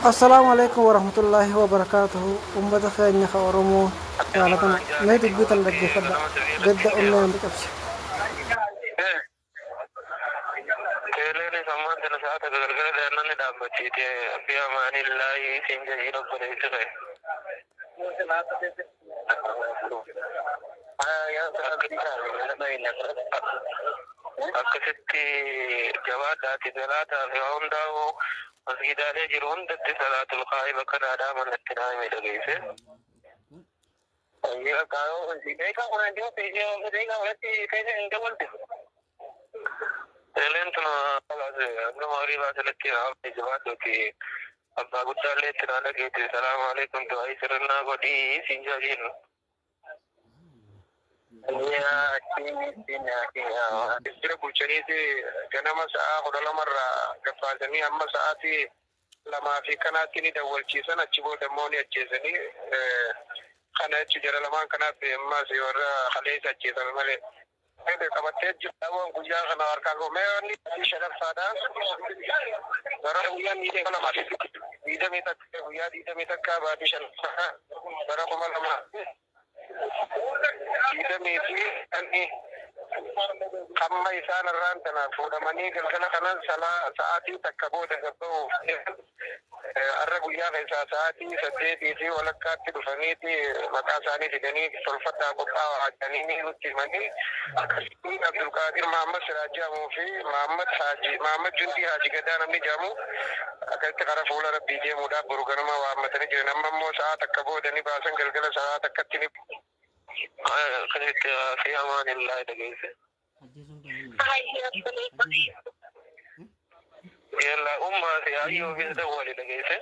Assalaamu alaikum warahmatullaahi wabarakaatuhu. Ummata keenya ka Oromoo jaalatama, mee dubbii tana dhaggeeffadha. Gadda onnee nama cabse. Teeleenis ammaan tana sa'a takka galgala daannanni dhaabbachiite fi amaanillaahi siin jedhiin obboleessi kee. Akkasitti jabaadhaati salaataa fi waa hundaa'u masgidaalee jiru hundatti salaatul qaa'iba kana dhaaman itti naa hime dhageesse. Teeleen tun hanga horii baasanitti jabaadhuuti abbaa guddaallee itti naa dhageette salaamu alaikum du'aa sirrinnaa godhii siin jaajiin. Jira bulchaniiti ganama sa'aa 12 irraa gabbaasanii hamma sa'aatii 2 fi kanaatti ni dawwalchiisan, achi booda immoo ni ajjeesanii. Kana jechuun jara lamaan kanaaf ammas warra kaleessa ajjeesame malee. Qabattee jirta guyyaa kana harkaa goomee shanaffaadha. Bara guyyaan 21, guyyaa 21 baatii shanaffaa bara 2025 hamma isaan irraan tana fuudhamanii galgala kanan sa'aatii 1 booda gabba'uuf har'a guyyaa keessaa sa'aatii 8:30tti dhufaniiti maqaa isaanii fidanii tolfadhaa qophaa'aa jedhanii nutti himanii. Akkasitti Abdulqaadir Mahammad Siraaj jedhamuu fi Mahammad Haaji Mahammad Jundii Haaji Gadaa namni jedhamu akkasitti karaa fuula Rabbii deemuudhaaf boru ganama waammatanii jiran. Amma immoo sa'a 1 booda ni baasan, galgala sa'a 1tti ni Akkasitti fi amaanillaahi dhageesse. Yalla ummaa fi ayyoo fi dawwali dhageesse.